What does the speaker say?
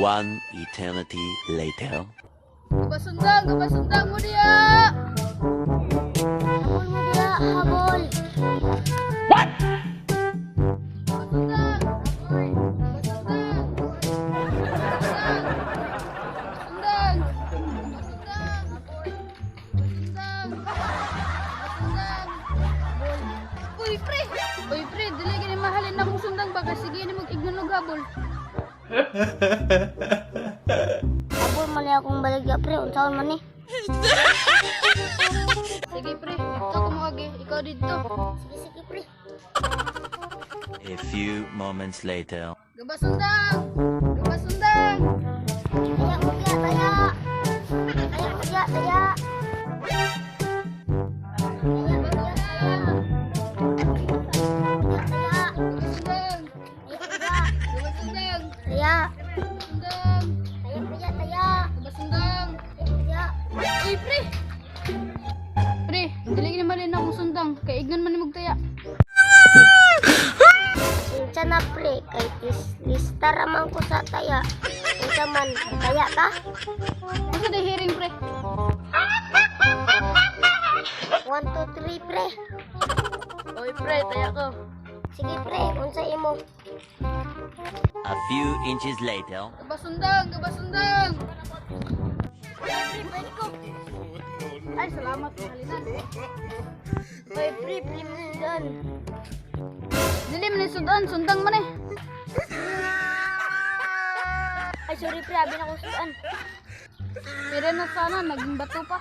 One eternity later. Gabasundang, gabasundang mo diya! Habol mo diya, habol. Gabasundang! Gabasundang! Gabasundang! Gabasundang! Gabasundang! Gabasundang! Uy, pre! Uy, pre, dili gini mahalin na kong sundang baka sige ni mag-ignon og habol. Habol man niya akong baligya, pre. Unsaon man ni? Sige, pre, dito ko mo agi. Ikaw dito. Sige, sige, pre. A few moments later. Gabasundang! Gabasundang! Taya mo diya, taya. Taya mo diya, taya. Taya mo diya, taya. Taya, taya. Gabasundang! Taya mo diya. Gabasundang! Taya. Gabasundang! Taya mo diya, taya. Gabasundang! Taya mo diya. Uy, pre! Pre, dili gini mahalin na akong sundang. Kay ignon man ni magtaya. Unsa na, pre, kay lista raman ko sa taya. Unsa man, taya ka? Unsa day hearing, pre? 1, 2, 3, pre. Uy, pre, taya ko. Sige, pre, unsa imo? A few inches later. Gabasundang! Gabasundang! Pre, pwede ko. Ay, salamat, mahalinan. Oy, pre, pre, sundan. Dili man ni sundan, sundang man eh. Ay, sorry, pre, abi na akong sundan. Pero na sana, naging bato pa.